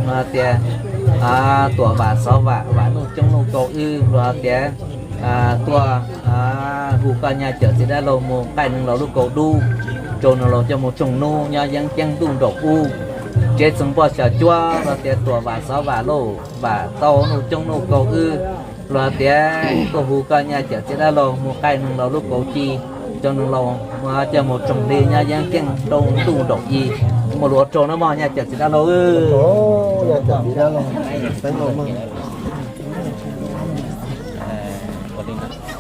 Hais tias, Tuam Vam Xov Vam, Vam Nuj Coob Nuj Kaus wb, los hais tias, tuaj hu koj nyab cawm txiv dab laug mus qaij neeg laus lub kaus dub, rau neeg laus coj mus tsoog nub nyob yeeb ceeb ntuj nraum ub, tsev txoos poj xyom cuab, los tias Tuam Vam Xov Vam lauj, Vam tau Nuj Coob Nuj Kaus wb, los tias tuaj hu koj nyab cawm txiv dab laug mus qaij neeg laus lub kaus ci, rau neeg laus coj mus tsoog hli nyob yeeb ceeb ntuj nraum ib. Muaj lus ua tsaug na mog nyab cawm txiv dab laug.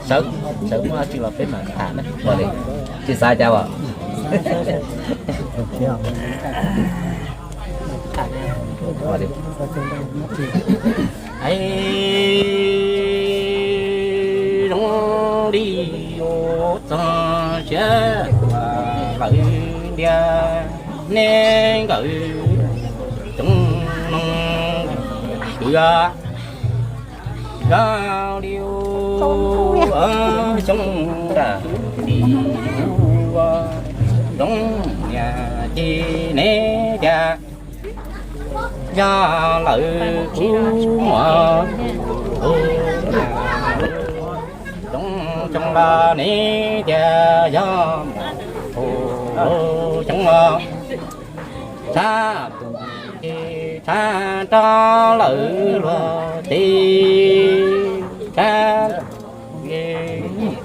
Sawv, sawv muaj tsi los peb mam tham na. Ua li, tsis xav cas os. Ua li. Ais, zoo li yuav txog siab tuaj lawm ntiag, neb nkawd coob mloog kwv. Zoo li xyoo nram li ua, zoo niam ci neb cas yog lawv kub muam hu. Zoo xyoo los neb cas yog muam hu xyoo los. Tshab tus ci tshab rov lawm luag teb, tshab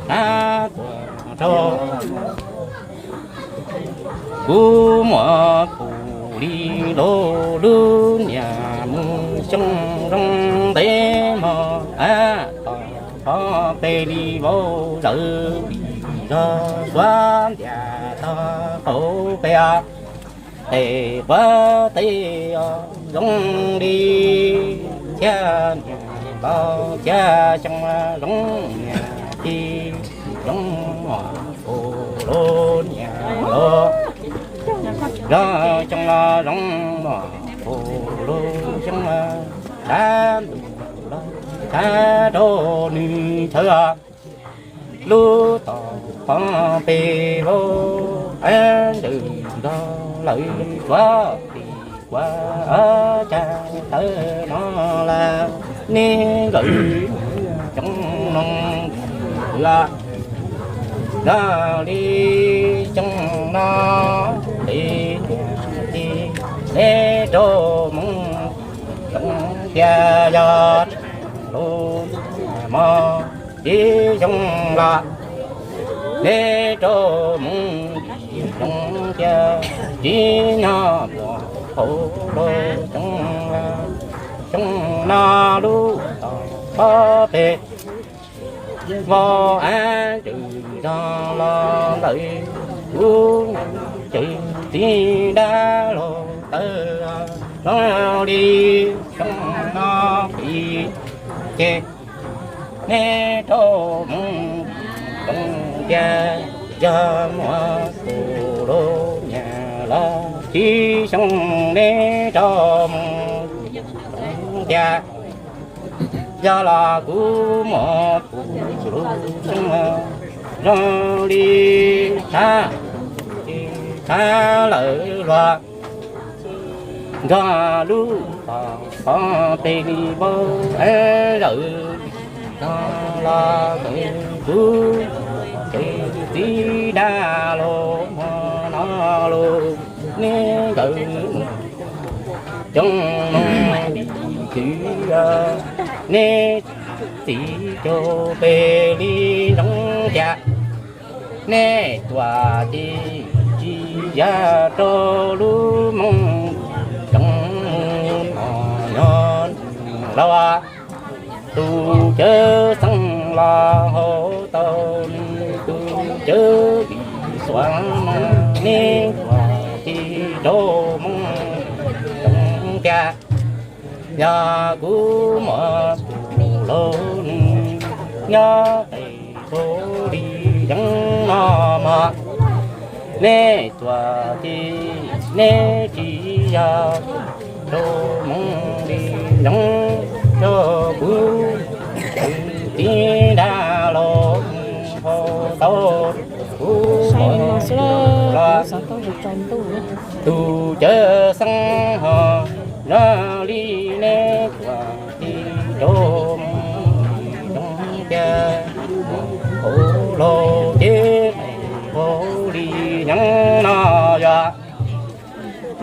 tshab tuaj rau kub muam pum li lauj, lub niag mus xyoo zoo ntev mog, ab tom qhov peb li vauv zawv vim zog suav ntiag tog qaum peb os. Tes quav teb os zoo li thiab niam los thiab xyoo zoo niam ci, zoo mom tus lub niam los, zoo xyoo los zoo mom tus lub xyoo, tshab ntuj los tshab rau nws chaw os. Lub tom qhov peb vauv ab ntsws nrog lawv tsuav pim kuav cas tawv no lawm, neb nkawd coob mloog kwv. Zoo li xyoo no li niam ci neb rau moo, zoo tias yog lub mos tib xyoo los neb rau moo, zoo tias tib nyog muaj hauv lub xyoo, xyoo no lub tom qhov peb vauv ab ntsws zog los lawm, kuv ces txiv dab laug tawv zoo li xyoo no pim ces neb rau moo, zoo tias yog muaj tus lub niam los tib xyoo neb rau moo, zoo tias yog los kuv muaj tus lub xyoo, zoo li tshab, tshab lawm luag nrog lub tom qhov peb li vauv zawv zog los kawg kuv ces txiv dab laug hmo no los neb nkawd coob mloog kwv, neb txiv caug peb li zoo cas, neb tuam ci tsis yog rau lub moo coob mus no nyob los tus cawv xeeb los haus tau nws tus cawv vim xuav no, neb tuam ci rau moo zoo cas, yog kuv muaj tus laug nws nyob qis qub li yeeb no mog, neb tuam ci neb tsis yog rau moo li yeeb, rau kuv txiv dab laug haus tau kuv los tus cawv xeeb ho zoo li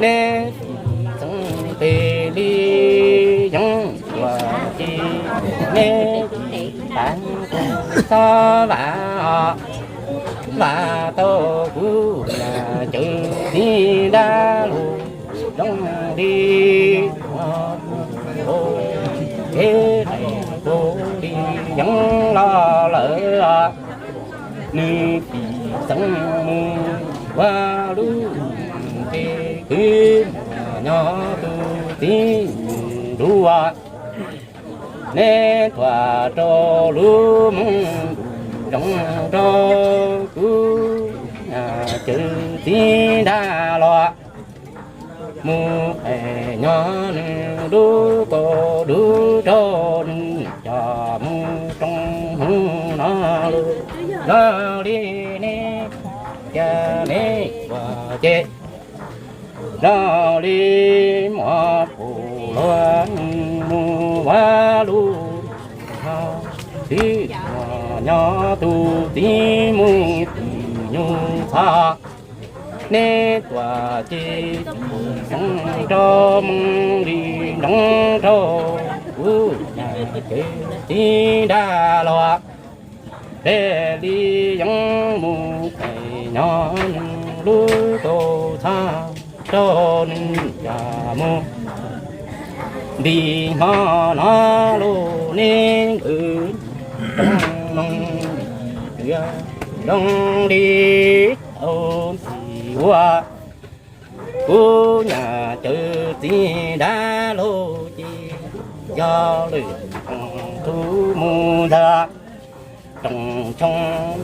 Neb txeev tes li yeeb tuam ci, neb tsis tas kuv txhob vam, vam tau kuv niam cawm txiv dab laug zoo li kev tais kuv li yeeb los lawm. Nws tsis txeev mus ua lub npe kwv, nyob tus txiv ntuj, neb tuam rau lub moos nroos rau kuv cawm txiv dab los mus pem nyob nws lub kaum dub rau nws coj mus rooj hmoob no los li neb, cas neb tuam ces los li muab pum luag mus ua lub txib, nyob tus txiv mus tim nyuj txhab. Neb tuam ces tsis txeev rau moos li nroos rau kuv niam cawm txiv dab los, peb li yeeb mus pem nyob nws lub kaum txhab rau nws coj mus. Nti hmo no los neb nkawd rooj moos, zoo li tau ntxim ua kuv niam cawm txiv dab laug ces yog lwm rooj tub mus ntag. Rooj tshoob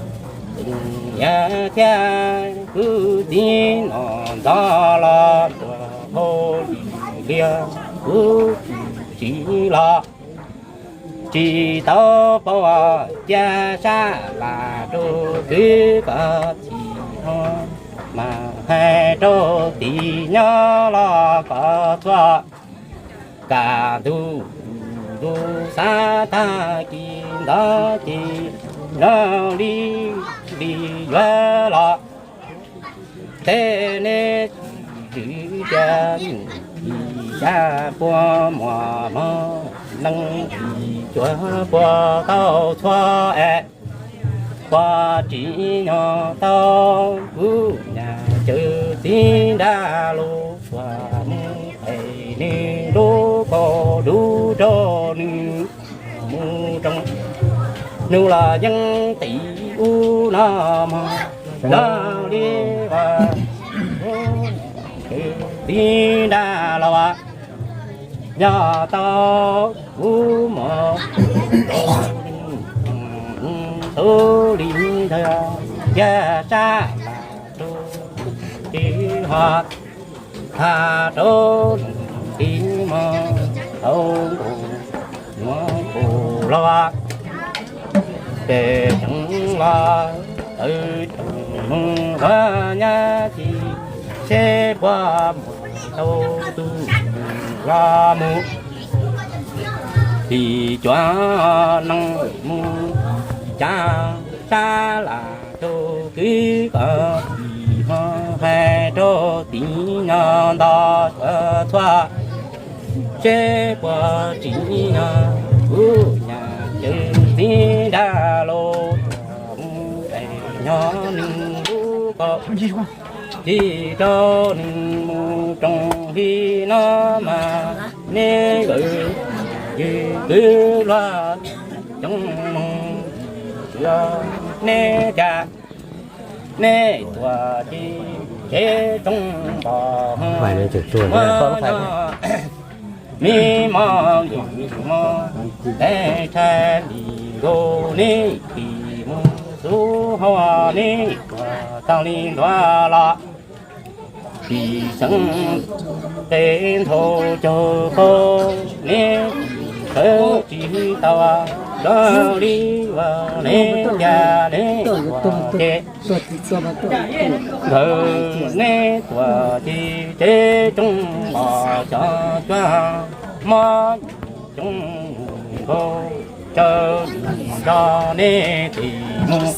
yav thiab kuv txiv nom ntxov los tuam hauj li liag kuv tsis siv los tsis tau pom cia sab lam rau kwv koj txhim hmo mas hais rau tim nyob los koj txhua kam ntuj ntuj xav tag kis ntawd ces zoo li li yuav los tej neb tsis cia, tsis cia puas muaj mog neej tsis cuag puas tau txhua es puas tsim nyog tau kuv niam cawm txiv dab laug tuam mus pem nws lub kaum dub rau nws mus rooj. Nws los yeej tim ub no mog, zoo li vas txiv dab laug yog tau kuv mos tau li ntawd cia sab lam rau tsis ho tha rau nws tim mos tau nkaus nuav nkaus los ces tseem los tawm tseem mus ua nyab tsis seb puas muaj tau tus los mus tim cuav neeg mus cia sab lam rau kwv koj txhim hmo hais rau tim nyog nto cuav txhua seb puas tsim nyog kuv niam cawm txiv dab laug tuam mus pem nyob nws lub kaum txhab rau nws mus rooj hli no mas neb nkawd ywg kwv luag coob moog, neb cas neb tuam ci tsev rooj npog muab nyob me mog li mog teeb tshaj li nkaus neb kis mus xub hau neb tuam tag li ntuav los tsis xeeb qe nthaus caug qau neb sawv tsis tau zoo li vas neb cas neb tuam ces nkawd neb tuam ci tsev rooj npog xyov cuag mob coob nkaus tsawg nrog neb tim mus.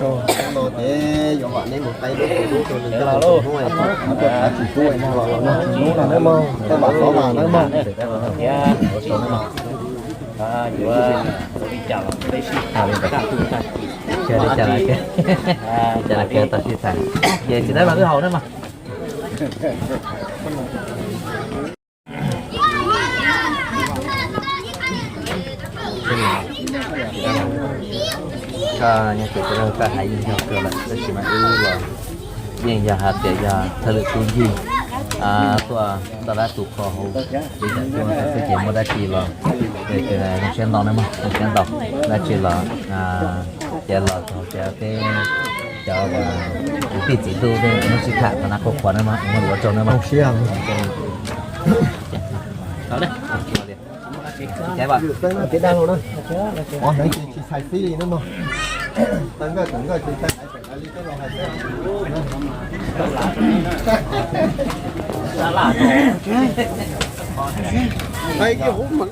tsaug no ces yuav vam neb mus taij lub tus hnub rau nws coj mus tau hnub es txhob txhob tuaj thav tsis tub es no los los noj tsis hnub no nawb mog, tej vam xov vam nawb mog. Yuav li cas los peb sib tham, li cas los peb sib tham, li cas los peb tau sib tham, ces tsis tau los wb haus nawb mog. Koj nyob tus koj hais yeej yog kawg lawm tab sis mas wb los yeej yog hais tias yog thawj lwm tub ncig tuaj toj dab tu qhua hauv, ces yog tuaj txog xwb ces muaj dab tsi los zoo siab ntau nawb mog, zoo siab ntau. Dab tsi los ces los txog ces peb cov kwv tij txiv tub peb muab sib tham qhov no qhuav qhuav nawb mog, muab lus ua tsaug nawb mog. Tsis txhais xib li nawb mog. Taw nkawj tawm nkawj tsis txhais xib li, tej laus hais xwb.